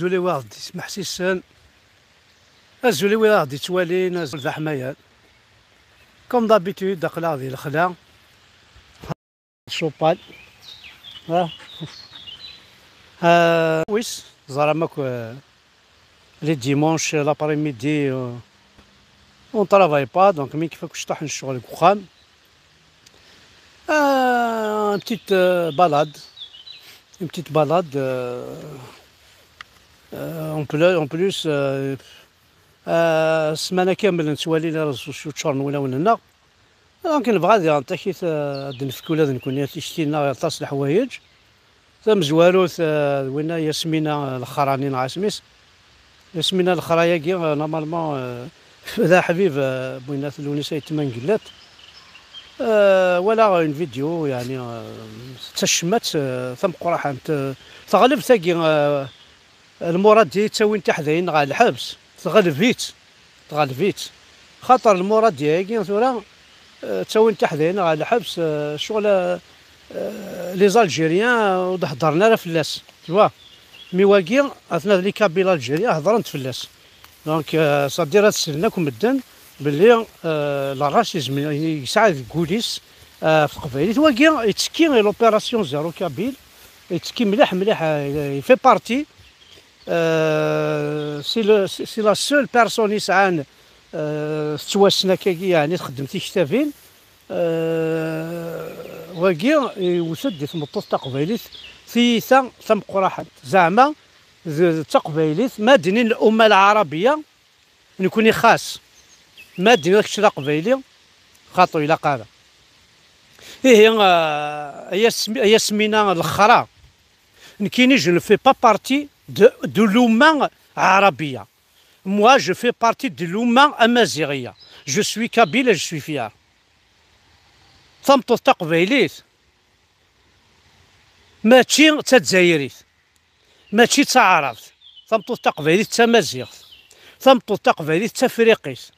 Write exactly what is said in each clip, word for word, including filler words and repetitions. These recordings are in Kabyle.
Azul i waɣ-d-ismeḥsisen, azul i waɣ-d-ittwalin, azul d aḥmayan. Comme d'habitude, aql-aɣ di lexla. Chopal. Ah. Ah, wis, ẓram akk, euh, les dimanches, l'après-midi, euh, on travaille pas, donc mi kif akk cṭaḥ n ccɣel deg uxxam. Ah, une petite, euh, balade. Une petite balade, euh, euh, en plus, en plus, euh, euh, ssmana kamel nettwali les réseaux sociaux ččuren wulawen-nneɣ. Donc nebɣa ad iɣen takit, euh, ad d-nefk ula d nekkni tikti-nneɣ i aṭas leḥwayeǧ. Tamezwarut, euh, d winna Yasmina, euh, Lexrani neɣ isem-is. Yasmina Lexrayagi, euh, normalement, euh, d aḥbib, euh, n winna Lewnis Ayt Mengellat. Euh, walaɣ une vidéo, yeɛni, euh, d tacemmat, euh, tameqqraḥant, euh, teɣleb tagi, euh, Lmuradi ttawin tiḥdayin ɣer lḥebs, teɣleb-itt, teɣleb-itt. Xaṭer lmuradi-agi tura, eh, ttawin tiḥdayin ɣer lḥebs, eh, ccɣel, eh, les Algériens ur d-heddren ara fell-as, tu vois. Mi wagi, atna d les Kabyles Algériens heddren-d fell-as. Donc, euh, c'est-à-dire ad slen akk medden belli, euh, le racisme yesɛa deg wul-is, euh, ɣef teqbaylit. Wagi yettekki i l'opération Zéro Kabyle, yettekki mliḥ, mliḥ, euh, il fait partie, euh, c'est le, c'est la seule personne yesɛan, euh, tettwassen akkagi, yeɛni txeddem tiktabin. Euh, wagi yewwet-d i tmeṭṭut taqbaylit tiyita tameqqraḥant. Zeɛma d, d taqbaylit, ma d-inin l'umma lɛarabiya, nekkni xas, ma d-iniɣ kečč d aqbayli, xaṭu, ilaq ara. Ihi, euh, ay Yasmi-, ay Yasmina Lexra, nekkini, je ne fais pas partie de, de l'umma arabiya. Moi, je fais partie de l'umma amaziɣiya. Je suis kabyle et je suis fier. Tameṭṭut taqbaylit mačči d tazzayrit, mačči d taɛrabt. Tameṭṭut taqbaylit d tamaziɣt. Tameṭṭut taqbaylit d tafriqit.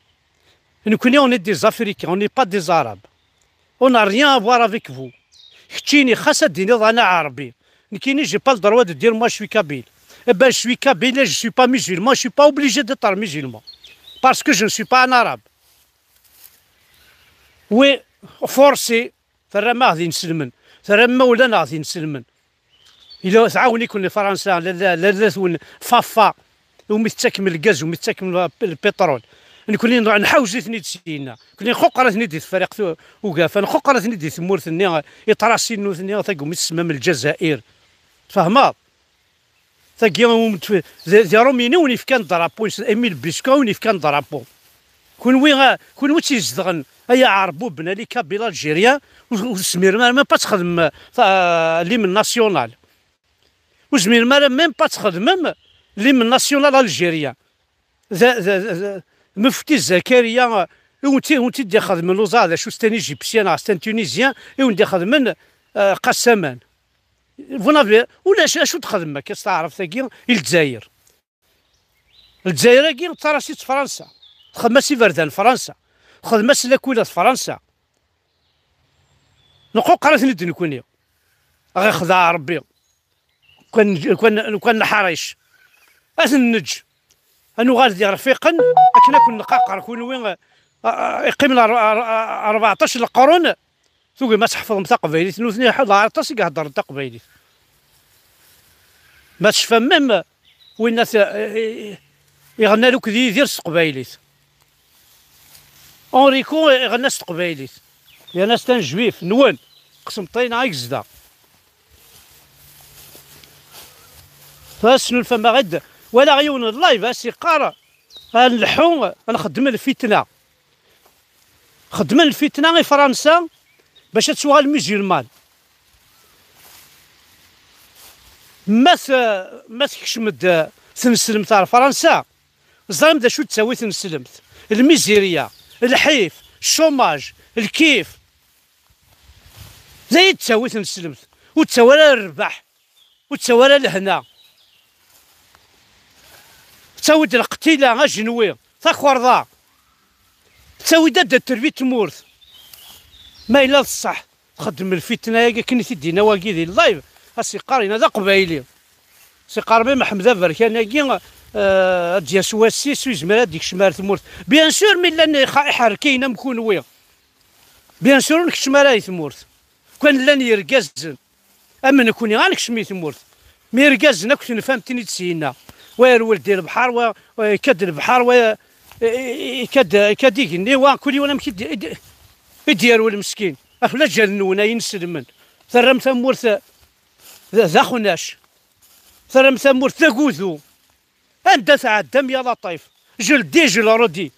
Nekkni, on est des Africains, on n'est pas des Arabes. On n'a rien à voir avec vous. Keččini, xas ad d-tiniḍ ana Ɛerbi. Nekkini, j'ai pas le droit de dire moi je suis kabyle. Eh ben, je suis kabyle et je suis pas musulman, je suis pas obligé d'être musulman. Parce que je ne suis pas un arabe. Oui, forcé, terram-aɣ d inselmen, terram imawlan-aɣ d inselmen. Ila tɛawen-iken Fransa, lalla-, lalla-twen Fafa, umi tettakem lgaz, umi tettakem lpiṭrul. Nekkni nḥawez-iten-id syenna. Nekkni nquqer-iten-id di Tefriqt Ugafa, nquqer-iten-id di tmurt-nni, iṭrasin nutni, tagi umi tsemmamt Lǧazair. Tfehmeḍ? Tagi, um, tf-, d, d Irumini wen-yefkan drapeau, Emile Bisco wen-yefkan drapeau. Kunwi, ah, kunwi tt-izedɣen, ay Aɛerbuben, a les Kabyles Algériens, ur, ur tezmirem ara même pas ad txedmem, ah, l'hymne national. Ur tezmirem ara même pas ad txedmem l'hymne national algérien. D, d, d, d, Mufti Zakaria, i wen-t-, i wen-t-id-ixedmen uẓaɛ, d acu, c'est un Égyptien neɣ c'est un Tunisien, i wen-d-ixedmen, ah, Qassaman. Vous n'avez, ulac acu txedmem akka s taɛrabt-agi i Lezzayer. Lezzayer-agi ttarasit Fransa, txedm-as iberdan Fransa, txedm-as lakula d Fransa. Nquqer-iten-id nekkni, ɣ-, ixdeɛ Rebbi. Kwan, kwan, kwan neḥric, ad ten-neǧǧ. Ad nuɣal d irfiqen akken ad ken-nqaqer kunwi, a, a, iqqimen ar-, ar-, ar-, rbeɛṭac leqrun, tugim ad tḥefḍem taqbaylit. Nutni ḥed aṭas i iheddren taqbaylit. Ma tecfam même winna t-, i-, i-, iɣenna akk d Yidir s teqbaylit. Enrico iɣenna s teqbaylit. Yerna c'est un juif nwen, qsem ṭayna i yezdeɣ. Tesnulfam-aɣ-id, walaɣ yiwen n live as-iqqar: "A nleḥḥu, a nxeddem lfitna." Xeddmen lfitna i Fransa bac ad tuɣal musulman. Ma t-, ma tekcem-d tneslemt ar Fransa, ẓram d acu d-ttawi tneslemt: lmizirya, lḥif, chômage, lkif. D ayen d-ttawi tneslemt, ur d-ttawi ara rrbeḥ. Ur ttawi ara lehna. Ttawi-d lqetila, ajenwi, takerḍa. Ttawi-d ad d-terbi tmurt. Ma yella d ṣṣeḥ, txeddem lfitna-agi akken i t-id-yenna wagi di live, a s-yeqqar yenna d aqbayli. Si Qermi Meḥmed Aberkan-agi, eh, ad d-yas wass-is, ur yezmir ad d-ikcem ar tmurt. Bien sûr, mi llan ixa-, iḥerkiyen am kunwi. Bien sûr, ur nkeččem ara i tmurt. Kan llan yergazen am nekni, ad nekcem i tmurt. Mi irgazen akk tenfam-ten-id syenna. Wa yerwel di lebḥer, wa, wa ikad lebḥer, wa, i-, i-, ikad, ikad igenni, wa kul yiwen amek i d-, i d-, i d-yerwel meskin. Af laǧal-nwen ay inselmen. Terram tamurt d, d axnac. Terram tamurt d agudu. Anda tɛeddam ya Laṭif? Je le dis, je le redis.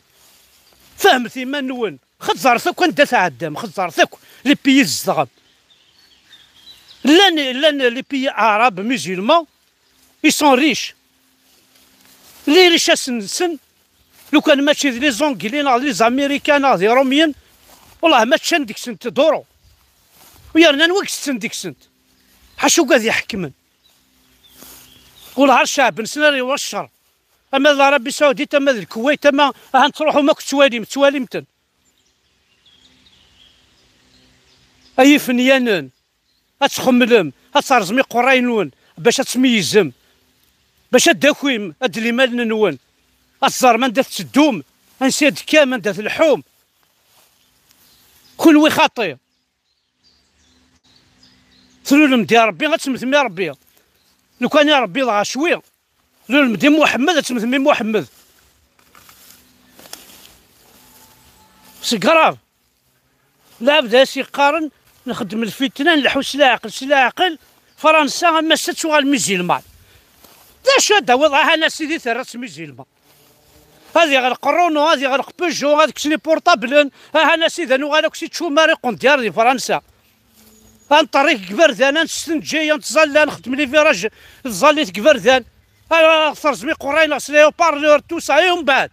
Fehmet iman-nwen. Xeẓẓret akk anda tɛeddam. Xeẓẓret akk les pays tzedɣem. Llan, llan les pays arabes, musulmans, ils sont riches. Les richesses-nsen, lukan mačči d les Anglais neɣ d les Américains neɣ d Irumyen, wellah ma ččan deg-sent duru. U yerna anwa i itetten deg-sent? Ḥaca ugad iḥekmen. Wellah ar cceɛb-nsen ara iwaccer. Ama d Arabie Saoudite, ama d Lkuwayt, ama ahan tettruḥum akk tettwalim, tettwalim-ten. Ay ifenyanen, ad txemmlem, ad terẓem iqerray-nwen, bac ad tmeyyzem, bac ad d-takim ad d-limal-nwen, ad teẓrem anda tetteddum, ansi ad d-tekkam, anda tleḥḥum. Kunwi xaṭi. Tlulem di Ṛebbi, ad temmtem i Ṛebbi. Lukan i Ṛebbi dɣa cwi, tlulem di Muḥemmed, ad temmtem i Muḥemmed. C'est grave. Lɛebd as yeqqaren nxeddem lfitna, nleḥḥu s leɛqel, s leɛqel, Fransa am ass-a ad tuɣal musulman. D acu ad d-tawiḍ? Ahan a sidi terra-tt musulman. Ad iɣleq Renault, ad iɣleq Peugeot, ad kksen iportablen. Ahan a sidi ad nuɣal akk si tcumar iqendyar di Fransa. Ad nṭerrik deg iberdan, ad nesteǧǧi, ad nettẓalla, nxeddem les virages, tẓallit deg iberdan. Ad terẓem iqerray-nneɣ s les haut-parleurs, tout ça, et umbeɛd?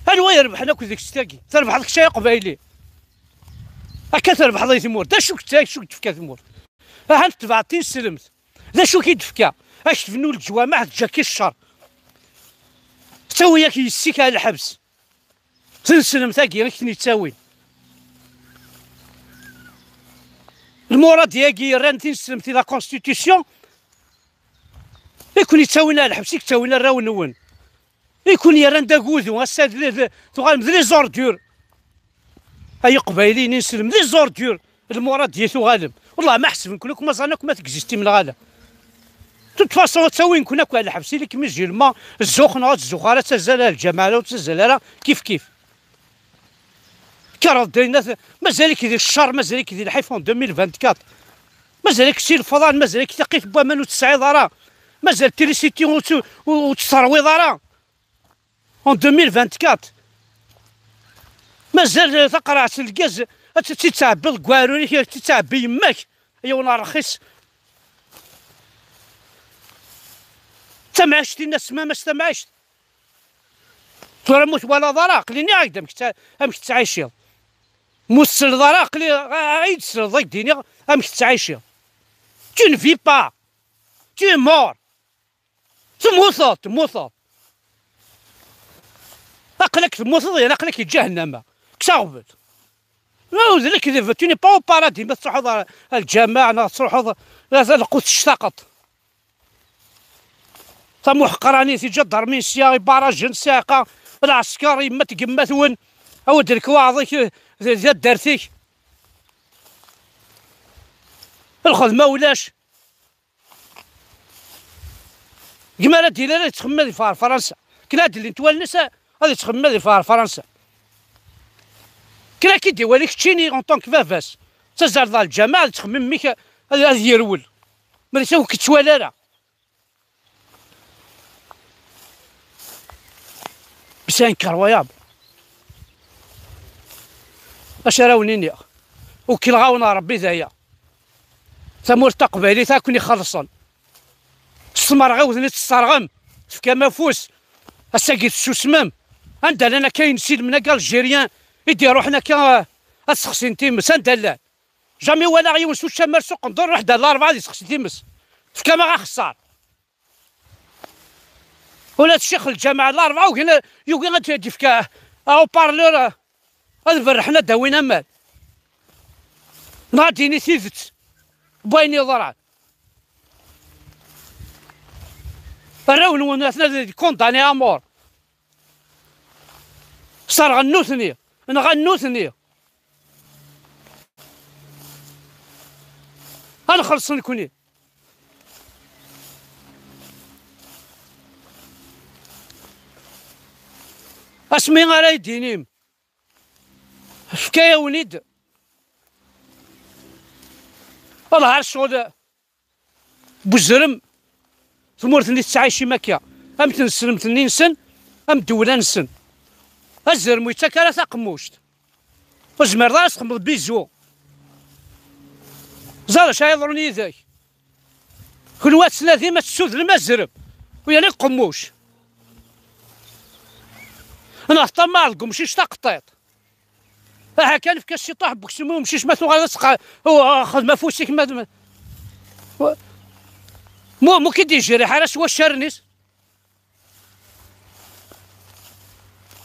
Anwa irebḥen akk deg-s tagi? Trebḥeḍ kečč ay aqbayli. Akka trebḥeḍ ay tmurt. D acu k-, d acu k-d-tefka tmurt? Ahan tebɛeḍ tineslemt. D acu k-id-tefka? Ad k-tebnu leǧwameɛ, teǧǧa-k i ccer. Tettawi-yak yessi-k ar lḥebs. Tineslemt-agi i k-ten-yettawin. Lmurad-agi yerran tineslemt i la constitution, i ken-yettawin ar lḥebs, i yettawin arraw-nwen. I ken-yerran d agudu, ass-a d, d, tuɣalem d les ordures. Ay iqbayliyen inselmen, d les ordures. Lmurad-yi tuɣalem. Wellah ma ḥesben-ken akk ma ẓran akk ma tegzistim neɣ ala. De toute façon, ad ttawin-ken akk ar lḥebs, ili-k musulman, zzux neɣ ur ttzux ara, ttazzal ar lǧameɛ, ur ttazzal ara, kif kif. Kkreḍ-d ayen at-, mazal-ik di ccer, mazal-ik di lḥif en deux mille vingt-quatre. Mazal-ik si lefḍal, mazal-ik taqit n waman ur tesɛiḍ ara. Mazal trisiti ur tt-, ur, ur tt-terwiḍ ara. En deux mille vingt-quatre. Mazal, eh, taqerɛet n lgaz ad tt-, tt-, ttɛebbiḍ deg uɛrur-ik, ad tt-ttɛebbi yemma-k. Ay awal rxis. Tamɛict-inna semma-s tamɛict. Tura mu twalaḍ ara, aql-i nniɣ-ak-d amek tt-, amek tettɛiciḍ. Mu tesleḍ ara, aql-i, a-, a-, ay d-tesleḍ, ad k-d-iniɣ amek tettɛiciḍ. Tu ne vis pas. Tu es mort. Temmuteḍ, temmuteḍ. Aql-ak temmuteḍ, yerna aql-ak di ǧahennama. Kkes aɣbel. Ma ur d lekdeb, tu n'es pas au paradis, ma tettruḥuḍ ar, ar lǧameɛ, neɣ tettruḥuḍ ar lqut tectaqeḍ. Tamuḥqranit, iǧadarmin sya, ibarajen, ssiɛqa, lɛesker, yemma tgemma-twen, awi-d lekwaɣeḍ-ik, d, d taddart-ik. Lxedma ulac. Gma ara d-yili ara yettxemmim ad yeffeɣ ɣer Fransa. Akken ad d-llint wallen-is, ad yettxemmim ad yeffeɣ ɣer Fransa. Kra k-id-iwali keččini en tant que baba-s. Ttazzaleḍ ɣer lǧameɛ, ad yettxemmim mmi-k ad, ad yerwel. Ma d ur k-yettwali ara. C'est incroyable. Acu ara wen-iniɣ? Ukleɣ-awen Ṛebbi d aya. Tamurt taqbaylit ad ken-ixellṣen. S tmerɣiwt-nni tesserɣem, tefkam afus, ass-agi tessusmem. Anda llan akka yinsilmen-agi algériens i d-iruḥen akka, eh, ad sexsin times? Anda llan? Jamais walaɣ yiwen s ucamar s uqendur, ruḥ-d ar Larebɛa ad yessexsi times. Tefkam-aɣ axeṣṣar. Ula d ccix n lǧameɛ n Larebɛa yugi, yugi ad d-yefk haut-parleur, ad berrḥen, ad d-awin aman. Neɣ ad d-yini tidet n wayen yeḍran. Arraw-nwen atna di condamné à mort. Serɣen nutni, nɣan nutni. Ad xellṣen nekni. Asmi ara yi-d-inim, fka-yawen-id. Wellah ar ccɣel n uzrem, tmurt-nni tettɛicim akka, am tneslemt-nni-nsen, am ddewla-nsen. Azrem ur yettak ara taqemmuct. Ur tezmireḍ ara ad txedmeḍ bizu. Ẓer acu ara yeḍrun yid-k. Kunwi ad tettnadim ad tessudnem azrem, u yerna deg uqemmuc. Neɣ teṭṭamaɛ deg umcic taqeṭṭiṭ. Aha kan, efk-as ciṭuḥ n weksum i umcic, ma tuɣal ad tqa-, u-, xdem afus-ik, ma, ma, mu, mu k-id-ijriḥ ara s waccaren-is.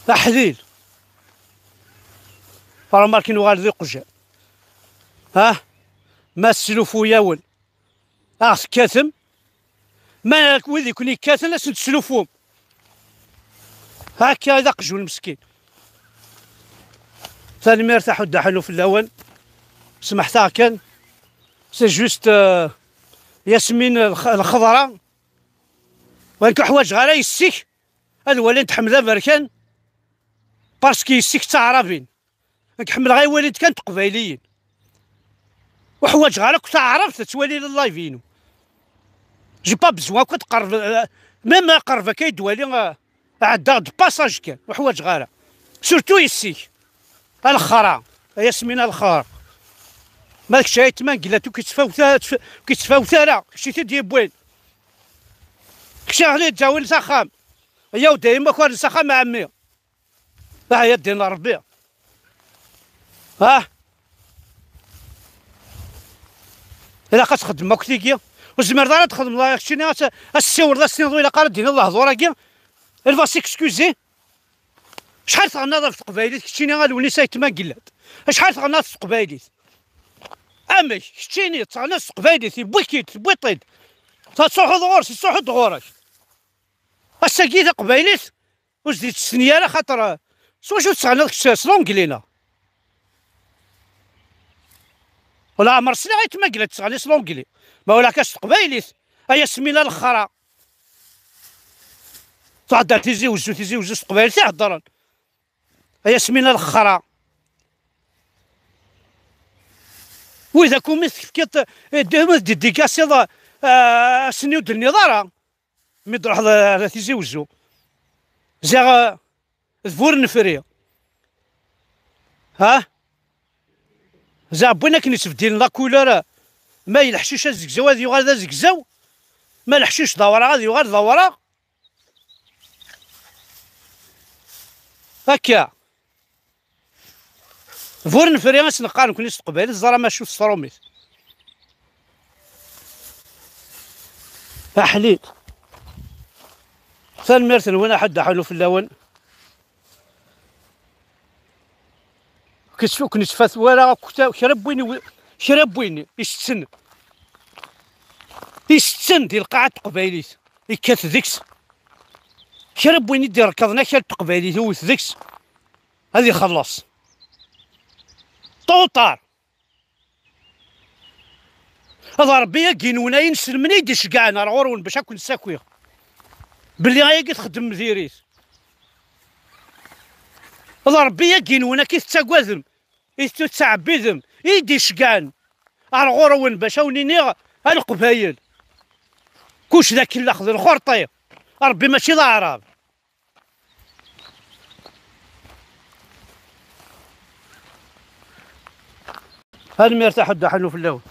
Aḥlil. Remarkin uɣal d iqjan. Ha? Ma teslufu-yawen, a ɣ-tekkatem. Ma wid i ken-yekkaten, ad sen-teslufum. Akka i d aqjun meskin. Tanemmirt a Ḥuddu Ḥannu fell-awen. Smeḥt-aɣ kan. C'est juste, euh, Yasmine Lx-, Lxeḍra. Wa nekk ur ḥwaǧeɣ ara yessi-k ad walint Ḥmed Aberkan, parce que yessi-k d taɛrabin. Nekk ḥemmleɣ ad walint kan teqbayliyin. Ur ḥwaǧeɣ ara akk taɛrabt ad twali le live-inu. J'ai pas besoin akk ad qerb, même aqerb akka i d-wali, euh, ɛeddaɣ de passage kan, ur ḥwaǧeɣ ara. Surtout yessi-k. A lexra, a Yasmina lexra. Ma d kečč ay tmanglat ur k-yettfawt ara, ur k-yettfawt ara, kečč i t-id-yewwin. Kečč i ɣli d-awin s axxam. Ayaw dayem akaren s axxam a ɛemmi. Ah, ya ddin Rebbi. Ah. Ilaq ad txeddem akk tigi. Ur tezmireḍ ara ad txedmeḍ ara keččini, ad, ad tessiwleḍ, ad s-tiniḍ ur ilaq ara ad d-tiniḍ lehdur-agi. Elle va s'excuser. Acḥal tɣennaḍ ɣef teqbaylit keččini a Lewnis Ayt Mangellat? Acḥal tɣennaḍ s teqbaylit? Amek keččini teɣniḍ s teqbaylit, yewwi-k-id, tewwiḍ-t-id. Tettruḥuḍ ɣur-s, yettruḥu-d ɣur-k. Ass-agi taqbaylit ur s-d-yettesni ara, xaṭer, eh, s wacu tettɣenniḍ kečč, s l'anglais neɣ? Wala ɛmer sliɣ i tmagla tettɣenni s l'anglais. Ma wala akka s teqbaylit, ay asmi la lexra. Thedder Tizi Wezzu, Tizi Wezzu s teqbaylit i heddren. Ay asmi la lexra. Wid akk umi tefkiḍ, eh, d-, umi d-, dédicaciḍ, eh, ass-nni ur d-tenniḍ ara. Mi d-ruḥeḍ ar Tizi Wezzu. Ziɣ, eh, d bu rnefri. Ha? Ziɣ wwin akken yettbeddilen la couleur, ma d leḥcic azegzaw ad yuɣal d azegzaw, ma leḥcic d awraɣ ad yuɣal d awraɣ. Akka. Bu rnefri as-neqqar nekni s teqbaylit, ẓer amacu s tṛumit. Aḥlil. Tanemmirt-nwen, aḥuddu ḥannu fell-awen. Ur k-yettfat wara akk ta-, kra n win iw-, kra n win isetten, isetten di lqaɛa n teqbaylit, yekkat deg-s. Kra n win i d-irekḍen akal n teqbaylit, iwet deg-s, ad ixelleṣ. Ṭuṭar. Ad Ṛebbi agi-nwen ay inselmen i d-iceggɛen ar ɣur-wen bac ad ken-ssakiɣ. Belli ayagi txeddmem diri-t. Ad Ṛebbi agi-nwen akka i tettagadem, i tettɛebbidem, i d-iceggɛen ar ɣur-wen bac ad wen-iniɣ a Leqbayel. Kuc d akellax d lxurṭi. Ṛebbi mačči d aɛrab. Tanemmirt a ḥuddu ḥannu fell-awen.